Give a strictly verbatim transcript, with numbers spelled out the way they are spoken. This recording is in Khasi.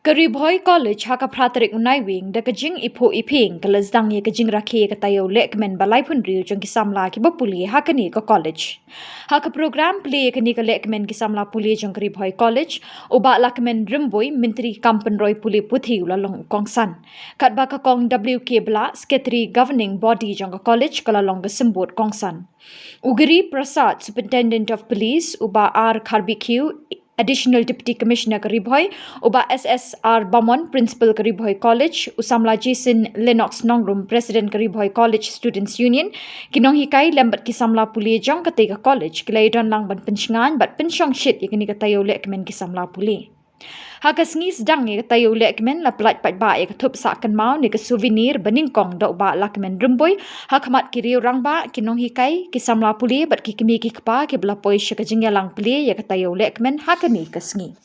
Ka Ri Bhoi College ha ka phra tarik u Naiwieng da ka jingiphuh iphieng ka la sdang ïa ka jingrakhe ïa ka taïew lehkmen ba laiphew hynriew jong ki samla kiba pule ha kane ka college. Ha ka program plie ïa kane ka lehkmen ki samla pule jong ka Ri Bhoi College, u Bah Lahkmen Rymbui, Myntri kam pynroi pule puthi u la long u kongsan. Katba ka Kong W K Blah, Secretary Governing Body jong ka college ka la long ka symbud kongsan. U Giri Prasad, Superintendent of Police, u Bah R Kharbhiew, Additional Deputy Commissioner ka Ri Bhoi, u Bah S S R Bamon, Principal ka Ri Bhoi College, u samla Jason Lennox Nongrum, President ka Ri Bhoi College Students Union, ki nonghikai lem bad ki samla pule jong katei ka college ki la ïadon lang ban pynshngaiñ bad pynshong shit ïa kane ka taïew lehkmen ki samla pule. Ha ka sngi sdang ïa ka taïew lehkmen la pyllait paidbah ïa ka thup sah kynmaw ne ka souvenir ba nyngkong da u Bah Lahkmen Rymbui ha khmat ki riew rangbah, ki nonghikai, ki samla pule bad ki kmie ki kpa kiba la poi sha ka jingïalang plie ïa ka taïew lehkmen ha kane ka sngi.